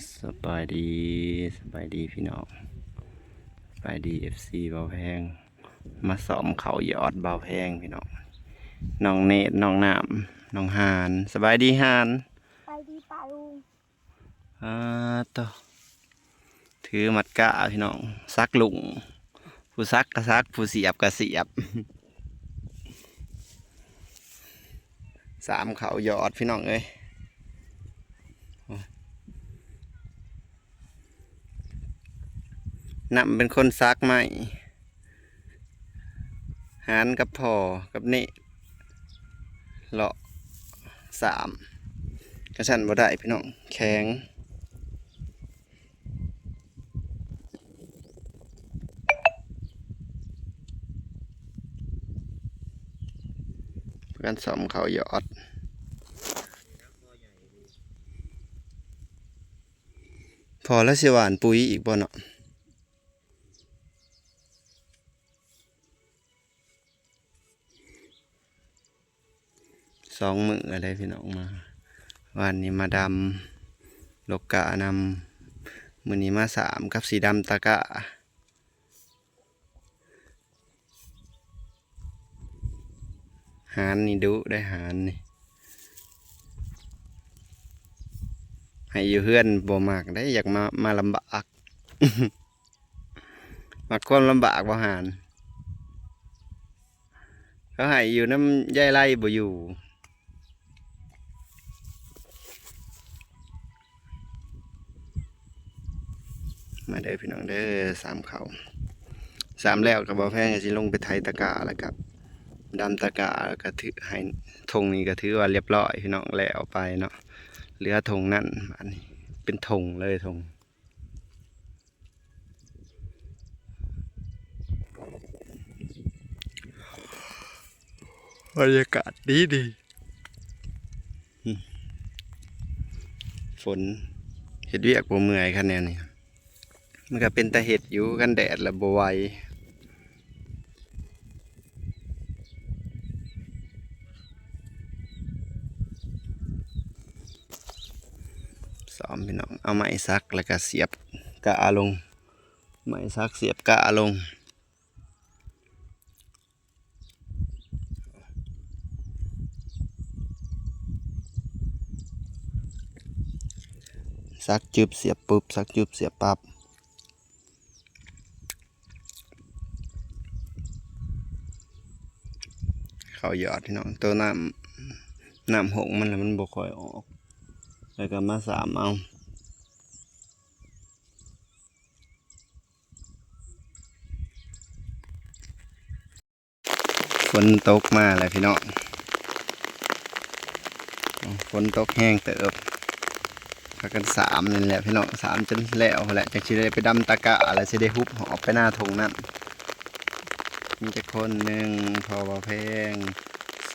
ສະບາຍດີ ສະບາຍດີພີ່ນ້ອງ ສະບາຍດີ ເອັຟຊີ ບ່າວແພງ ມາຊ້ອມເຂົ້າຢອດບ່າວແພງພີ່ນ້ອງ ນ້ອງເນດ ນ້ອງນ້ຳ ນ້ອງຫານ ສະບາຍດີຫານ ສະບາຍດີປ້າລຸງ ອາໂຕ ຖືໝາດກ້າພີ່ນ້ອງ ສັກລຸ້ງ ຜູ້ສັກກະສັກ ຜູ້ສຽບກະສຽບ ສາມເຂົ້າຢອດພີ່ນ້ອງເອີຍ ນ້ຳເປັນຄົນສັກໄມ້ ຫານກັບພໍ່ກັບເນດ ເລາະສາມ ກະຊັ້ນບໍ່ໄດ້ພີ່ນ້ອງ ແຂງ ການຊ້ອມເຂົ້າຢອດ ພໍລະຊິຫວ່ານປຸ໋ຍອີກບໍ່ເນາະ? ສອງມື້ແລ້ວເດ້ພີ່ນ້ອງ ມາ ວານນີ້ມາດຳລົກກ້ານຳ ມື້ນີ້ມາສາມກັບຊິດຳຕະກ້າ ຫານນີ້ດຸໄດ໋ ຫານນີ້ ໃຫ້ຢູ່ເຮືອນບໍ່ມັກໄດ໋ ຢາກມາ ມາລຳບາກ ມັກຄວາມລຳບາກບໍ່ຫານ ເຂົາໃຫ້ຢູ່ນຳຍາຍໄລບໍ່ຢູ່ ມາເດີພີ່ນ້ອງເດີ ສາມເຂົ້າ ສາມແລ້ວກະບໍ່ແພງກະຊິລົງໄປໄຖຕະກ້າ ແລ້ວກະດຳຕະກ້າ ແລ້ວກະຖືໃຫ້ ທົ່ງນີ້ກະຖືວ່າລຽບຮ້ອຍພີ່ນ້ອງ ແລ້ວໄປເນາະ ເຫຼືອທົ່ງນັ້ນ ບາດນີ້ເປັນທົ່ງເລີຍ ທົ່ງ ບັນຍາກາດດີດີ ອືມ ຝົນ ເຮັດວຽກບໍ່ເມື່ອຍຄັນແນວນີ້ ມັນກະເປັນຕາເຮັດຢູ່ ຄັນແດດລະບໍ່ໄຫວ ຊ້ອມພີ່ນ້ອງ ເອົາໄມ້ສັກ ແລ້ວກະສຽບກະລົງ ໄມ້ສັກສຽບກະລົງ ສັກຈຶບສຽບປຶບ ສັກຈຶບສຽບປັບ ເຂົ້າຢອດພີ່ນ້ອງ ໂຕນ້ຳ ນ້ຳຫົກມັນລະມັນບໍ່ຄ່ອຍອອກ ແລ້ວກະມາສາມເອົາ ຝົນຕົກມາແລ້ວພີ່ນ້ອງ ຝົນຕົກແຮງເຕີບ ພາກັນສາມນີ້ແຫຼະພີ່ນ້ອງ ສາມຈົນແລ້ວພຸ້ນແຫຼະ ຈັ່ງຊິໄດ້ໄປດຳຕະກ້າ ແລ້ວຊິໄດ້ຫຸບຫອບໄປນາທົ່ງນັ້ນ ມີຈັກຄົນ ໜຶ່ງ ພໍ່ບ່າວແພງ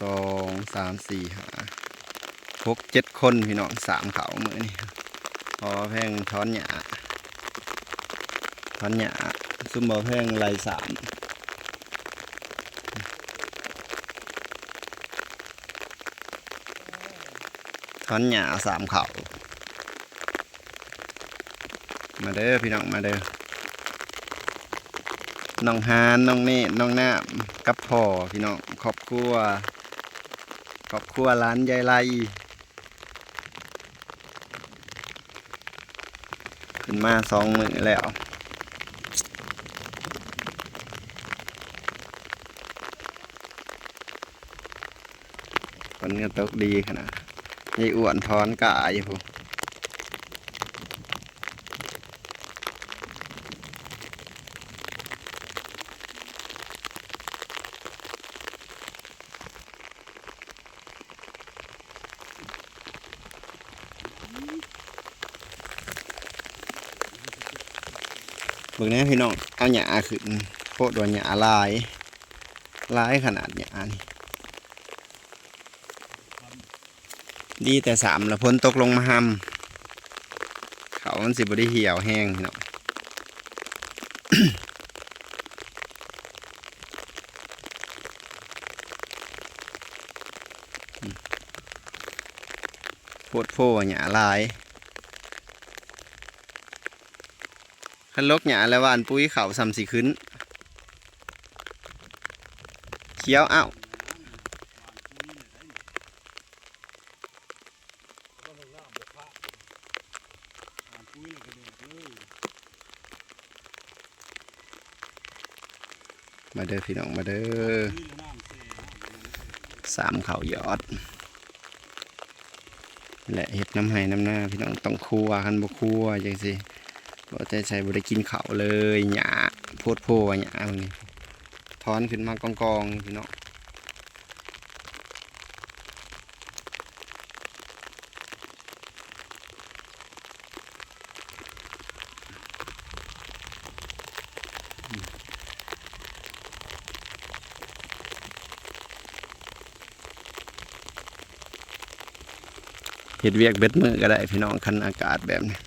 ສອງ ສາມ ສີ່ ຫ້າ ຫົກ ເຈັດຄົນພີ່ນ້ອງ ສາມເຂົ້າມື້ນີ້ ພໍ່ແພງຖອນຫຍ້າ ຖອນຫຍ້າ ຊຸມບໍ່ແພງໄລ່ສາມ ຖອນຫຍ້າສາມເຂົ້າ ມາເດີພີ່ນ້ອງ ມາເດີ ນ້ອງຫານ ນ້ອງເນດ ນ້ອງນ້ຳ ກັບພໍ່ພີ່ນ້ອງ ຄອບຄົວ ຄອບຄົວຫຼານຍາຍໄລ ຂຶ້ນມາສອງມື້ແລ້ວ ຝົນກະຕົກດີຂະໜາດ ຍາຍອ້ວນຖອນກ້າຢູ່ພຸ້ນ. ເບິ່ງແດ່ພີ່ນ້ອງ ເອົາຫຍ້າຂຶ້ນ ໂພດວ່າຫຍ້າຫຼາຍ ຫຼາຍຂະໜາດຫຍ້ານີ້. ດີແຕ່ສາມລະຝົນຕົກລົງມາຮຳ ເຂົ້າມັນຊິບໍ່ໄດ້ຫ່ຽວແຮງພີ່ນ້ອງ. ໂພດໂພຫຍ້າຫຼາຍ. ຄັນລົກຫຍ້າແລ້ວຫວ່ານປຸ໋ຍເຂົ້າສ່ຳຊິຂຶ້ນ ຂຽວ ອ້າວ. ມາເດີພີ່ນ້ອງ ມາເດີ ສາມເຂົ້າຍອດ ແລະ ເຮັດນຳໄຮ່ນຳນາພີ່ນ້ອງ ຕ້ອງຄົວ ຄັນບໍ່ຄົວຈັ່ງຊີ້ ບໍ່ແຕ່ໃສ່ ບໍ່ໄດ້ກິນເຂົ້າເລີຍ ຫຍ້າໂພດໂພວ່າຫຍ້ານີ້ ຖອນຂຶ້ນມາກອງໆ ພີ່ນ້ອງ. ເຮັດວຽກເບິດມື້ກໍໄດ້ພີ່ນ້ອງ ຄັນອາກາດແບບນີ້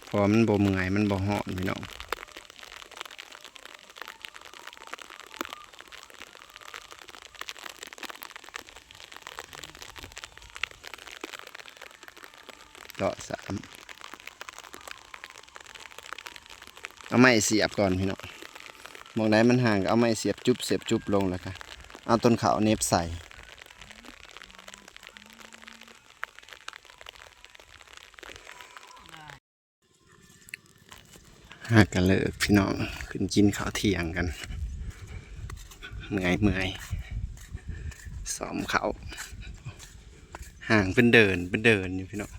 ເພາະວ່າມັນບໍ່ເມື່ອຍ ມັນບໍ່ຮ້ອນພີ່ນ້ອງ. ເລາະສາມ ເອົາໄມ້ສຽບກ່ອນພີ່ນ້ອງ ໝ່ອງໃດມັນຫ່າງກໍເອົາໄມ້ສຽບຈຸບ ສຽບຈຸບລົງ ແລ້ວກໍເອົາຕົ້ນເຂົ້າເໜັບໃສ່. ຫາກະເລີກພີ່ນ້ອງ ຂຶ້ນກິນເຂົ້າທ່ຽງກັນ ເມື່ອຍໆ ຊ້ອມເຂົ້າ ຫ່າງເປັນເດີ່ນ ເປັນເດີ່ນຢູ່ພີ່ນ້ອງ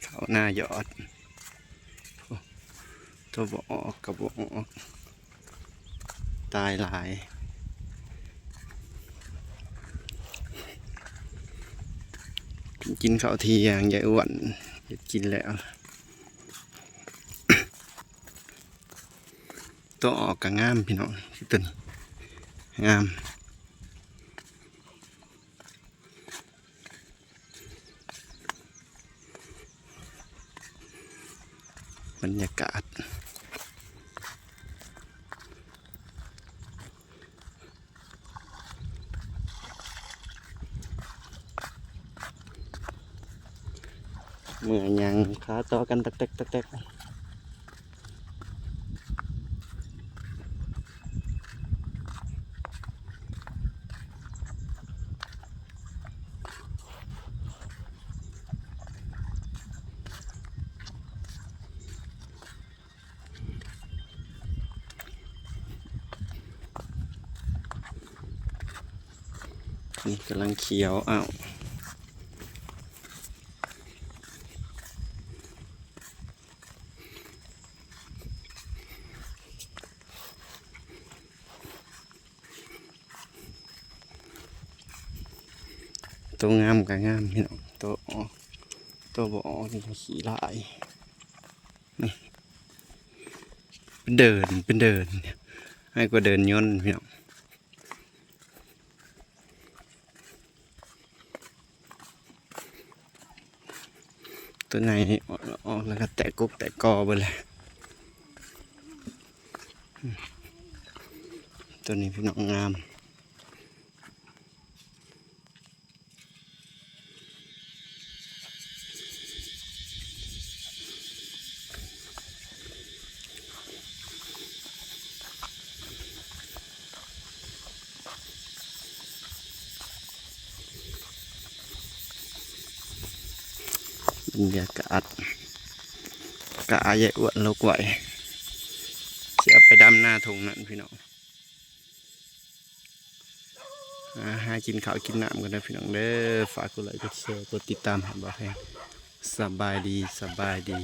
ເຂົ້າໜ້າຍອດ. ໂອ້ ຕົວບໍ່ອອກກໍບໍ່ອອກ ຕາຍຫຼາຍ. ກິນເຂົ້າທ່ຽງ ຍາຍອ້ວນເຮັດກິນແລ້ວ. ຕົວອອກກໍງາມພີ່ນ້ອງ ຕົວນີ້ງາມ. ບັນຍາກາດ ເມື່ອຫຍັງ ຂາຕໍ່ກັນຕັກແຕັກ ຕັກແຕັກ. ນີ້ກຳລັງຂຽວ ອ້າວ. ໂຕງາມກໍງາມພີ່ນ້ອງ ໂຕອອກ ໂຕບໍ່ອອກນີ້ກໍຂີ້ຫຼາຍ. ນີ້ເປັນເດີ່ນ ເປັນເດີ່ນ ໃຫຍ່ກວ່າເດີ່ນຍົນພີ່ນ້ອງ. ຕົວໃຫຍ່ນີ້ອອກ ອອກແລ້ວກໍແຕກກົກແຕກກໍເບິດແລ້ວ. ຕົວນີ້ພີ່ນ້ອງງາມ. ບັນຍາກາດ ກະອາຍາຍອ້ວນລົກໄວ້ ຊິເອົາໄປດຳນາທົ່ງນັ້ນພີ່ນ້ອງ. ອ່າ ຫາກິນເຂົ້າກິນນ້ຳກັນເດີພີ່ນ້ອງເດີ. ຝາກກົດໄລ ກົດແຊ ກົດຕິດຕາມໃຫ້ບ່າວແພງ. ສະບາຍດີ ສະບາຍດີ.